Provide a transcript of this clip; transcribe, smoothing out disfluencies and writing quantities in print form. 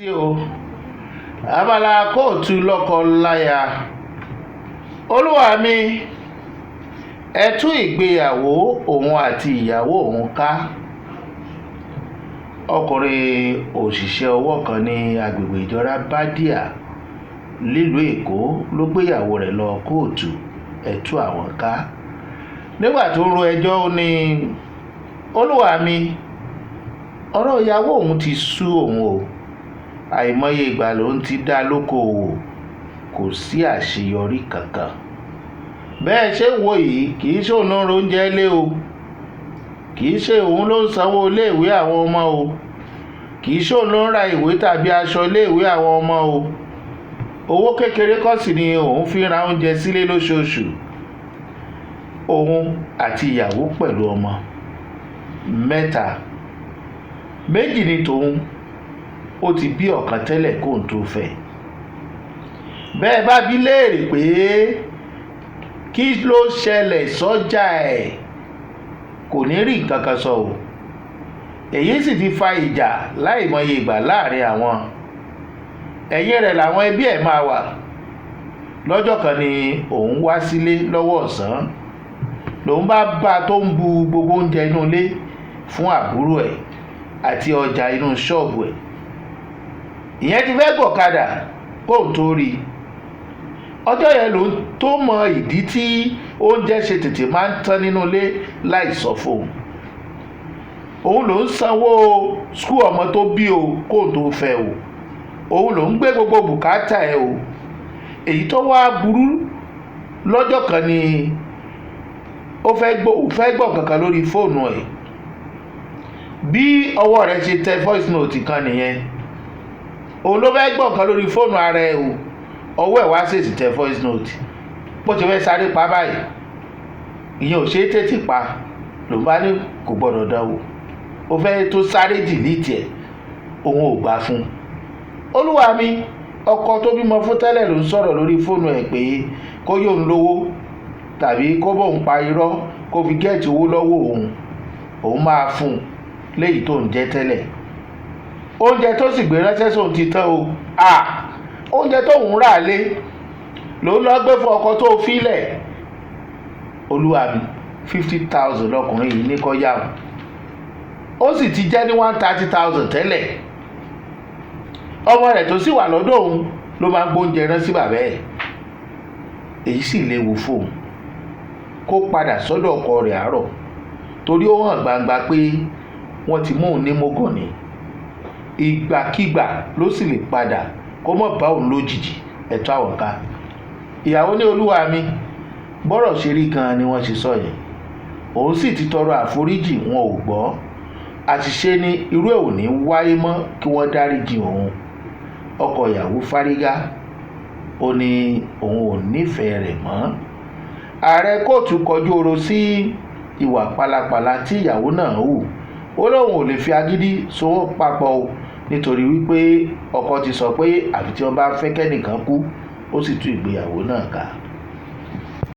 Sí o, abala kóòtù lọ́kọ-láya. Olúwa mi, ẹ tú ìgbéyàwó òun àti ìyàwó òun ká. Ọkùnrin òṣìṣẹ́ ọwọ́ kan ní agbègbè Ìjọra Bádíà nílùú Èkó ló gbéyàwó rẹ̀ lọ kóòtù ẹ tú àwọn ká. Nígbà tó ń ro ẹjọ́, ó ní, "Olúwa mi, ọ̀rọ̀ ìyàwó òun ti sú òun o. Àìmọye ìgbà lòun ti dá lókoòwò, kò sí àṣeyọrí kankan. Bẹ́ẹ̀ ṣe ń wò yìí, kì í ṣe òun ló ń ro oúnjẹ lé o, kì í ṣe òun ló ń sanwó iléèwé àwọn ọmọ o, kì í ṣe òun ló ń ra ìwé tàbí aṣọ iléèwé àwọn ọmọ o. Owó kékeré kọ́ sì ni òun fi ń ra oúnjẹ sílé lóṣooṣù. Òun àti ìyàwó pẹ̀lú ọmọ mẹ́ta, méjì ní tòun, ó ti bí ọ̀kan tẹ́lẹ̀ kóun tó fẹ́. Bẹ́ẹ̀ bá bi léèrè pé kí ló ṣẹlẹ̀ sọ́jà ẹ̀, kò ní rí nǹkan kan sọ o. Èyí sì ti fa ìjà láìmọye ìgbà láàrin àwọn. Ẹ̀yìn rẹ̀ làwọn ẹbí ẹ̀ máa wà. Lọ́jọ́ kan ni òun wá sílé lọ́wọ́ ọ̀sán, lòun bá bá a tó ń bu gbogbo oúnjẹ inú ilé fún àbúrò ẹ̀ àti ọjà inú ṣọ́ọ̀bù ẹ̀. Ìyẹn ti fẹ́ gọ̀kadà kóun tó rí i. Ọjọ́ yẹn lòun tó mọ ìdí tí oúnjẹ ṣe tètè máa ń tán nínú ilé láì sọ fóun. Òun ló ń sanwó school ọmọ tó bí o kóun tó fẹ́ o. Òun ló ń gbé gbogbo bùkátà ẹ̀ o. Èyí tó wá burú, lọ́jọ́ kan ni ó fẹ́ gbọ́ kankan lórí fóònù ẹ̀. Bí ọwọ́ rẹ̀ ṣe tẹ voice note kan nìyẹn. Òun ló fẹ́ gbọ́ nǹkan lórí fóònù ara ẹ̀ o, ọwọ́ ẹ̀ wá ṣèṣì tẹ voice note. Bó ti fẹ́ sáré pa báyìí, ìyẹn ò ṣe é tètè pa, ló bá ní kò gbọ́dọ̀ dánwò. Ó fẹ́ tó sáré delete ẹ̀, òun ò gbà fún un. Olúwa mi, ọkọ tó bímọ fún tẹ́lẹ̀ ló ń sọ̀rọ̀ lórí fóònù ẹ̀ pé kó yóò ń lówó tàbí kó bóun pa irọ́ kó fi get owó lọ́wọ́ òun, òun máa fún un léyìí tó ń jẹ tẹ́lẹ̀. Oúnjẹ tó sì gbé ránṣẹ́ sóun ti tán o. À, oúnjẹ tóun rà lé lòun lọ gbé fún ọkọ tó filẹ̀. Olúwa mi, 50,000 lọkùnrin yìí ní kó yá o, ó sì ti jẹ́ ní 130,000 tẹ́lẹ̀. Ọmọ rẹ̀ tó sì wà lọ́dọ̀ òun ló máa ń gbóúnjẹ rán sí bàbá ẹ̀. Èyí sì léwu fóun kó padà sọ́dọ̀ ọkọ rẹ̀ àárọ̀, torí ó hàn gbangba pé wọ́n ti mú òun ní mógàn ní ìgbàkigbà ló sì lè padà kó mọ̀ bá òun lójijì. Ẹ̀tọ́ àwọn ká. Ìyàwó ní, "Olúwa mi, bọ́rọ̀ ṣe rí gan-an ni wọ́n ṣe sọ yẹn. Òun sì ti tọrọ àforíjì, wọn ò gbọ́. Àṣìṣe ni, irú ẹ̀ ò ní wáyé mọ́, kí wọ́n dáríjì òun." Ọkọ ìyàwó fárígá, ó ní òun ò nífẹ̀ẹ́ rẹ̀ mọ́. Ààrẹ kóòtù kọjú ọ̀rọ̀ sí ìwà pálapàla tí ìyàwó náà hù. Ó lóun ò lè fi agídí sowọ́ papọ̀ o, nítorí wípé ọkọ ti sọ pé àfi tí wọ́n bá fẹ́ kẹ́nìkan kú. Ó sì tú ìgbéyàwó náà ká.